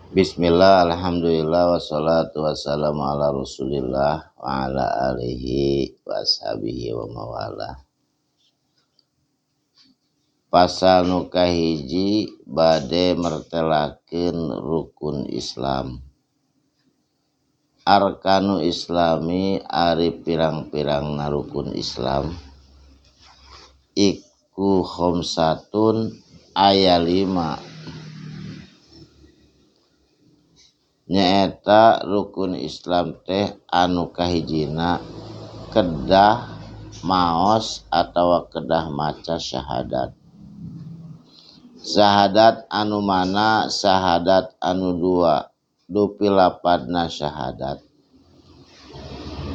Bismillah, alhamdulillah, wassalatu wassalamu ala rasulillah wa ala alihi wa ashabihi wa mawalah. Pasal nu kahiji bade mertelakeun rukun Islam. Arkanu Islami ari pirang-pirangna rukun Islam iku khamsatun aya 5. Nyaeta rukun Islam teh anu kahijina kedah maos atawa kedah maca syahadat. Syahadat anu mana? Syahadat anu dua. Dupi lapadna syahadat.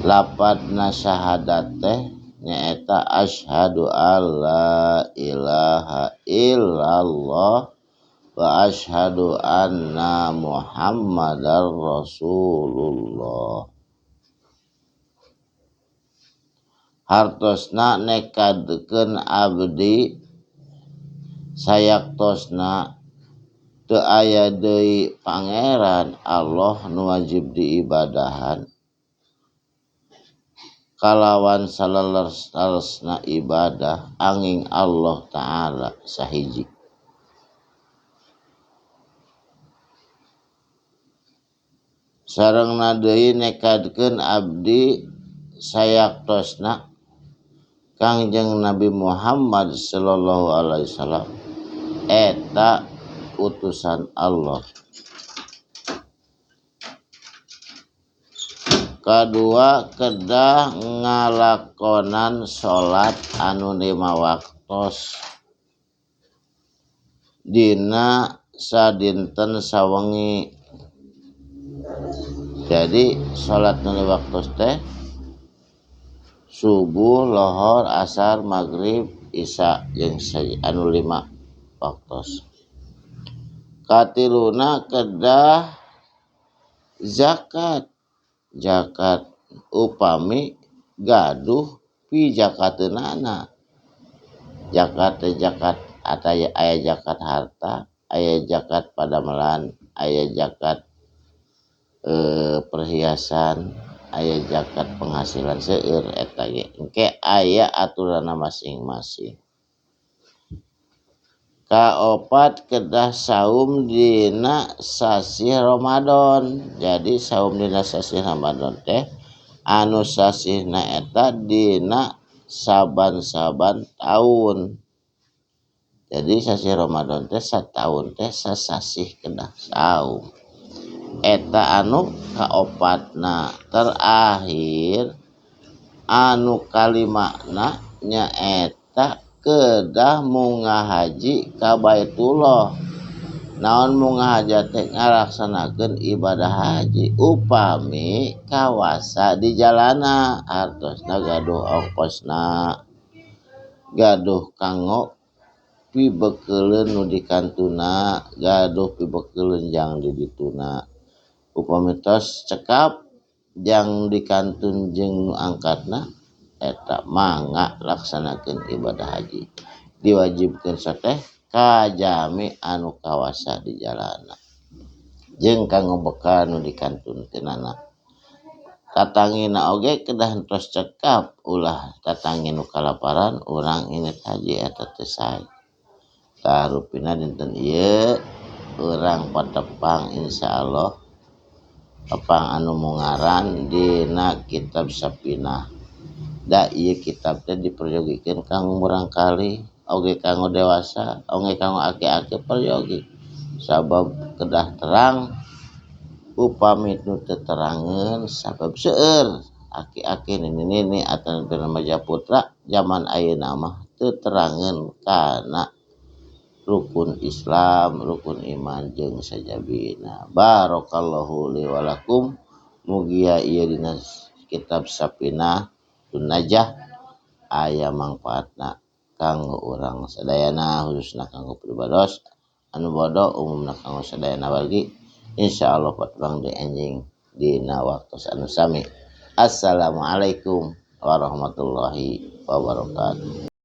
Lapadna syahadat teh nyaeta asyhadu alla ilaha illallah wa asyhadu anna Muhammadar Rasulullah. Hartosna nekadkeun abdi sayaktosna teu aya deui pangeran Allah nu wajib diibadahan kalawan salalersna ibadah angin Allah Ta'ala sahiji. Sarengna deui nekadkeun abdi sayaktosna Kangjeng Nabi Muhammad sallallahu alaihi wasallam eta utusan Allah. Kadua kedah ngalakonan salat anu 5 waktos dina sadinten sawengi. Jadi salat nu 5 waktos teh subuh, lohor, asar, maghrib, isya jeung anu 5 waktos. Katiluna kedah zakat. Zakat upami gaduh pi zakateunana. Zakat teh zakat ataya aya zakat harta, aya zakat padamelan, aya zakat perhiasan, aya zakat penghasilan seueur eta ge. Engke aya aturanna masing-masing. Kaopat kedah saum dina sasih Ramadan. Jadi saum dina sasih Ramadan teh anu sasihna eta dina saban-saban taun. Jadi sasih Ramadan teh sataun teh sasasih kedah saum. Eta anu kaopatna. Terakhir anu kalimana nyaeta kedah munggah haji ka Baitullah. Naon munggah haji teh ngalaksanakeun ibadah haji upami kawasa di jalana, artosna gaduh ongkosna, gaduh kanggo pibekeuleun nu dikantuna, gaduh pibekeuleun jang di dituna. Upami tos cekap jang dikantun jeung nu angkatna eta mangga laksanakeun ibadah haji. Diwajibkeun sateh kajami anu kawasa di jalana jeung kanggo bekal nu dikantunkeunana. Tatangina oge kedah tos cekap, ulah tatangi nu kalaparan urang inget haji eta teh sae. Tah rupina dinten ieu urang patepang insyaallah tepang anu mungaran dina kitab Safinah. Da ieu kitab teh diperyogikeun kanggo murangkalih oge kanggo dewasa oge kanggo aki-aki peryogi. Sabab kedah terang upami nu teu terangeun sabab seueur aki-aki nini-nini atawa remaja putra zaman ayeuna mah teu terangeun kana rukun Islam, rukun iman jeung sajabina. Barakallahu li wa lakum. Mugia ieu dina kitab Safinah Najah aya mangfaatna kanggo urang sadayana, khususna kanggo pribados anu bodoh, umumna kanggo sadayana wargi. Insyaallah patbang deui anjing dina waktu anu sami. Assalamualaikum warahmatullahi wabarakatuh.